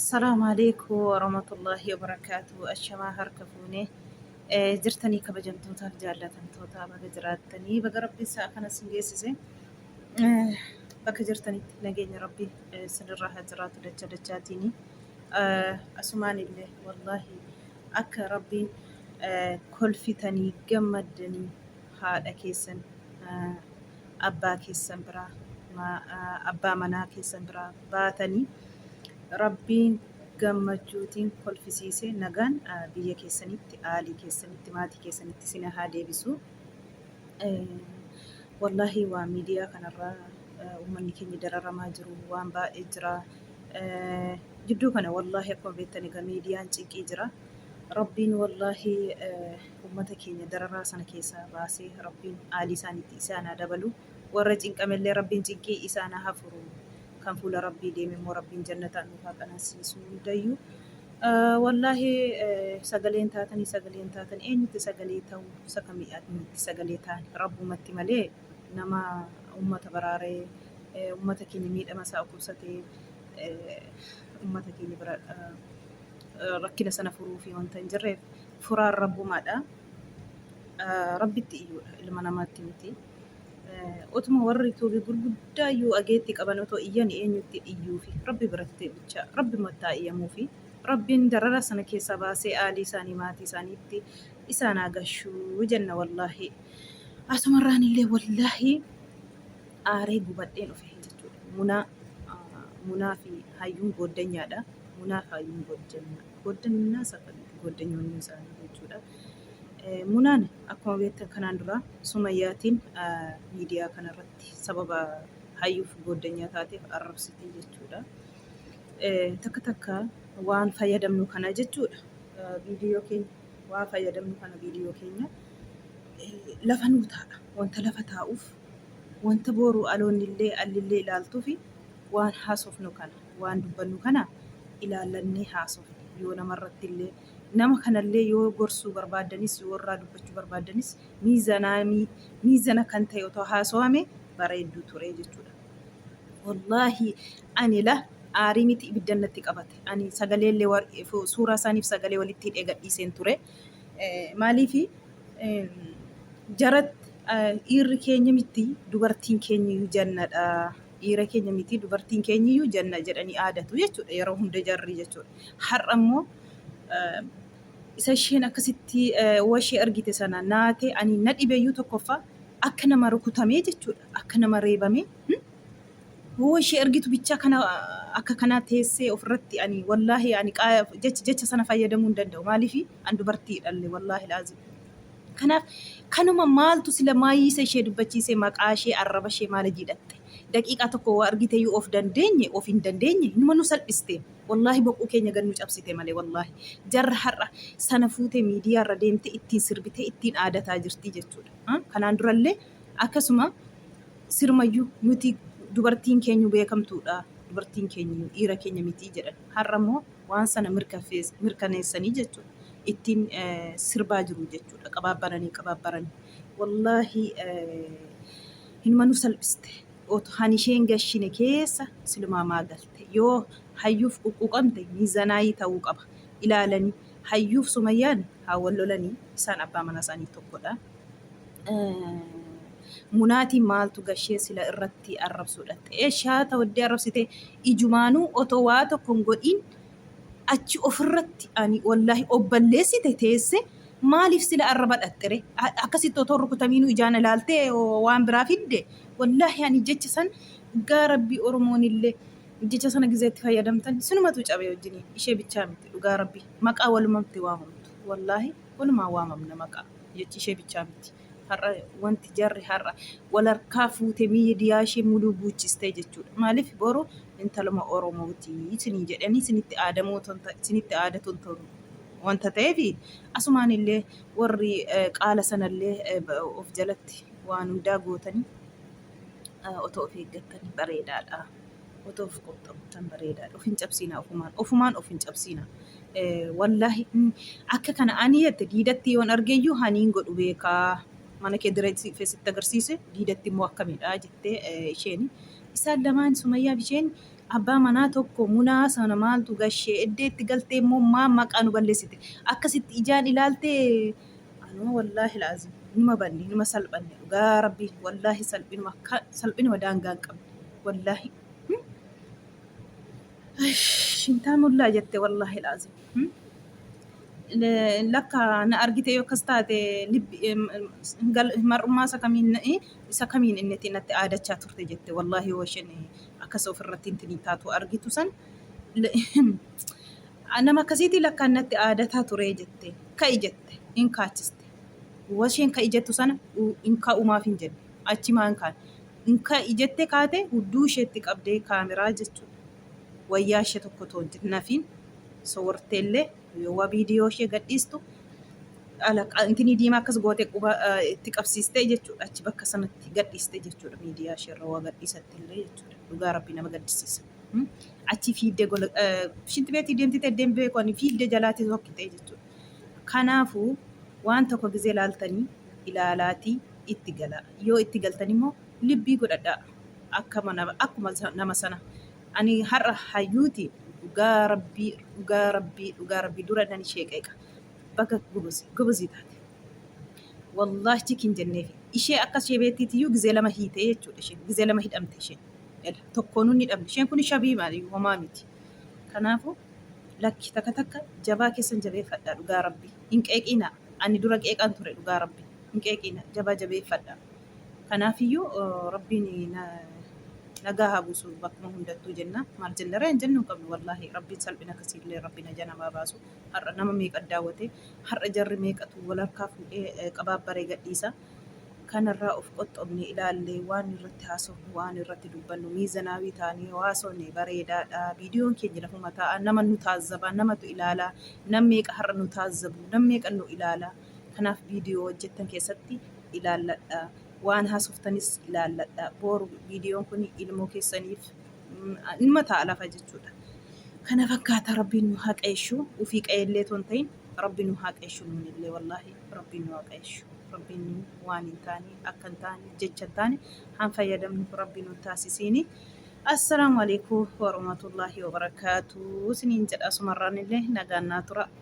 Assalaamu alaikum warahmatullaahi wabarakaatu. Ashamaa harka fuune jirtanii kabajamtootaaf jaallatamtoota baga jiraattanii baga rabbi sa'a kana sin geessise. Bakka jirtanitti nageenya rabbi sinirraa haa jiraatu dacha dachaatiini. Asumaan illee wallaahi akka rabbiin kolfitanii gammaddanii haadha keessan abbaa keessan biraa abbaa manaa keessan biraa baatanii Rabbiin gammachuutiin kolfisiisee nagaan biyya keessanitti aalii keessanitti maatii keessanitti isin haa deebisu. Wallaahi waan miidiyaa kanarraa uummanni keenya dararamaa jiru waan baay'ee jira. Jidduu kana wallaahi akkuma beektan egaa miidiyaan cinqii jira. Rabbiin wallaahi uummata keenya dararaa sana keessaa baasee Rabbiin aalii isaaniitti isaan haa dabalu. Warra cinqamellee Rabbiin cinqii isaan haa furu. Kan fuula Rabbii deeme immoo Rabbiin jannataan nuuf haa qanansiisu hundayyuu. Wallaahi sagaleen taatanii sagaleen taatan eenyutti sagalee ta'u isa kamii itti sagalee ta'an Rabbumatti malee nama uummata baraaree uummata keenya miidhama isaa dhukkubsatee uummata keenya bira rakkina sana furuu fi wanta hin jirreef furaan Rabbumaadha. Rabbitti iyyuudha ilma namaatti miti. Otuma warri tuubi gurguddaa iyyuu ageetti qaban otoo iyyan eenyutti iyyuufi Rabbi biratti bicha Rabbi mattaa iyyamuufi Rabbiin darara sana keessaa baasee aalii isaanii maatii isaaniitti isaan haa gashuu jenna wallaahi. Asumarraan illee wallaahi aaree gubadheen dhufe jechuudha. Munaa munaa fi hayyuun gooddanyaadha. Munaa fi hayyuun gooddanyaa. Gooddannaa gooddanyoonni isaanii jechuudha. Munaan akkuma beektan kanaan dura Sumayyaatiin miidiyaa kanarratti sababa hayyuuf gooddanyaa taateef arrabsitee jechuudha. Takka takka waan fayyadamnu kana jechuudha. Viidiyoo keenya waan fayyadamnu kana viidiyoo keenya lafa nuu taa'a. Wanta lafa taa'uuf wanta boru aloonnillee allillee ilaaltuufi waan haasofnu kana waan dubbannu kana ilaallannee haasofne yoo namarratti illee Nama kanallee yoo gorsuu barbaaddanis yoo irraa dubbachuu barbaaddanis miizana kan ta'e otoo haasawame bareedduu ture jechuudha. Wallaahi ani la aarii miti ibiddan natti qabate. Ani sagaleellee suuraa isaaniif sagalee walitti hidhee gadhiiseen ture. Maaliif jaratti dhiirri keenya miti dubartiin keenya iyyuu jannadha. Dhiira keenya miti dubartiin keenya iyyuu janna jedhanii aadatu jechuudha yeroo hunda jarri jechuudha. Har'a immoo isa isheen akkasitti washee argite sana naate ani na dhibeyyuu tokkoffaa akka nama rukutamee jechuudha akka nama reebamee hoo ishee argitu bichaa kana akka kanaa teessee ofirratti ani wallaahi ani jecha jecha sana fayyadamuu hin danda'u maaliif an dubartii dhalle wallaahi laazim kanaaf kanuma maaltu sila maayiisa ishee dubbachiisee maqaa ishee arraba ishee maal jiidhatte daqiiqaa tokko waa argiteyyuu of dandeenye of hin dandeenye numa nu salphiste. Wallaahi boquu keenya gad nu cabsite malee wallaahi. Jarra har'a sana fuutee miidiyaa irra deemtee ittiin sirbitee ittiin aadataa jirti jechuudha. Kanaan durallee akkasuma sirmayyuu nuti dubartiin keenyu beekamtuudha. Dubartiin keenyu dhiira keenya miti jedhan. Har'a immoo waan sana mirkaneessanii jechuudha. Ittiin sirbaa jiru jechuudha. Qabaabbaranii qabaabbaranii. Wallaahi hinuma nu salphiste. Oto han isheen gashine keessa silumaa maa galte yoo hayyuuf quqquuqamte miizanaayii ta'uu qaba ilaalanii hayyuuf sumayyaan haa wal lolanii isaan abbaa manaa isaanii tokkodha. Munaatiin maaltu gashee sila irratti arrabsuu dhatte eshaata waddee arrabsite ijumaanuu otoo waa tokko hin godhiin achi ofirratti ani wallaahi obballeessite teesse maaliif sila arraba dhaxxere akkasitti otoo rukutamiinuu ijaan ilaaltee waan biraa fidde wallaahi ani jecha san dhugaa rabbii oromoon illee jecha sana gizeetti fayyadamtan sinumatu cabe wajjin ishee bichaa miti dhugaa rabbii maqaa walumamti waamamtu wallaahi walumaa waamamna maqaa jechi ishee bichaa miti har'a wanti jarri har'a wal harkaa fuute miidiyaa ishee muluu guuchistee jechuudha. Maaliif boru intaluma Oromooti isinii jedhanii isinitti aadamoo isinitti aadatu wanta ta'eef asumaan illee warri qaala sanallee of jalatti waan hundaa gootanii otoo of eeggattanii bareedaadha. Otoo of qoxxabtan bareedaadha. Of hin cabsiinaa ofumaan. Ofumaan of hin cabsiinaa. Wallaahi akka kana ani jette diidatti yoon argeyyuu haniin godhu beekaa. Mana kee diree sitti agarsiise diidatti immoo akkamidha jettee isheen. Isaan lamaan Sumayyaa fi isheen Abbaa manaa tokko munaa sana maaltu gashee eddee itti galtee immoo maa maqaa nu balleessite akkasitti ijaan ilaaltee anuma wallaahi laazim numa banne numa salphanne dhugaa rabbii wallaahi salphinuma akka salphinuma daangaa hin qabne wallaahi. Shintaa mullaa jette wallaahi laazim. Lakka na argite yoo akkas taate mar'ummaa isa kamiin isa kamiin inni itti natti aadachaa turte jette wallaahi yoo isheen akkas ofirratti intini taatu argitu san nama akkasiitii lakkaan natti aadataa ture jette ka'i jette hin kaachiste washeen ka'i jettu sana hin ka'umaaf hin jenne achi maan kaan hin ka'i jette kaate hudduu isheetti qabdee kaameraa jechuudha wayyaa ishee tokko otoo hin nafiin soworteellee yoo waa viidiyoo ishee gadhiistu ala intinii diimaa akkas gootee quba itti qabsiistee jechuudha achi bakka sanatti gadhiiste jechuudha miidiyaa ishee irra waa gadhiisatte illee jechuudha dhugaa rabbii nama gaddisiisa. Achi fiiddee gola shinti beetii deemtite deem beeku ani fiiddee jalaatti sokkitee jechuudha. Kanaafuu waan tokko gizee laaltanii ilaalaatii itti galaa yoo itti galtan immoo libbii godhadhaa akka mana akkuma nama sana Ani har'a hayyuuti dhugaa rabbii dhugaa rabbii dhugaa rabbii dura nan ishee qeeqa baga gobozi gobozii taate wallaahi chik hin jenneefi ishee akka ishee beettiitiyyuu gizee lama hiitee jechuudha isheen gizee lama hidhamte isheen tokkoonuu ni dhabne isheen kun shabii maali homaa miti kanaafu lakki takka takka jabaa keessan jabeeffadha dhugaa rabbii hin qeeqiina ani dura qeeqaan ture dhugaa rabbii hin qeeqiina jabaa jabeeffadha Kanaafiyyuu Rabbiin nagaa haa buusu bakkuma hundattuu jenna. Maal jenna ree hin jennu hin qabnu wallaahi Rabbiin salphina akkasiillee Rabbi naja namaa baasu. Har'a nama meeqa daawwate har'a jarri meeqatu wal harkaa fuudhee qabaabbaree gadhiisa. Kanarraa of qoxxobne ilaallee waan irratti haasofnu waan irratti dubbannu miizanaawii taanee yoo haasofne bareedaadha. Viidiyoon keenya lafuma taa'a nama nu taazzaba namatu ilaala nam meeqa har'a nu taazzabu nam meeqa nu ilaala. Kanaaf viidiyoo hojjettan keessatti ilaalladha. Waan haasoftanis ilaalladha. Booru viidiyoon kun ilmoo keessaniif ilma ta'a lafa jechuudha. Kana fakkaata rabbiin nu haa qayeeshu. Ufii qayeellee otoo hin ta'in rabbi nu haa qayeeshu nuunillee wallaahi rabbiin nu haa qayeeshu. Rabbiin nu waan hin taane akka hin taane jecha hin taane haan fayyadamnu rabbi nu taasisiini. Assalaamu alaikum warahmatullaahi wabarakaatu. Isiniin jedha asumarraan illee nagaan naa tura.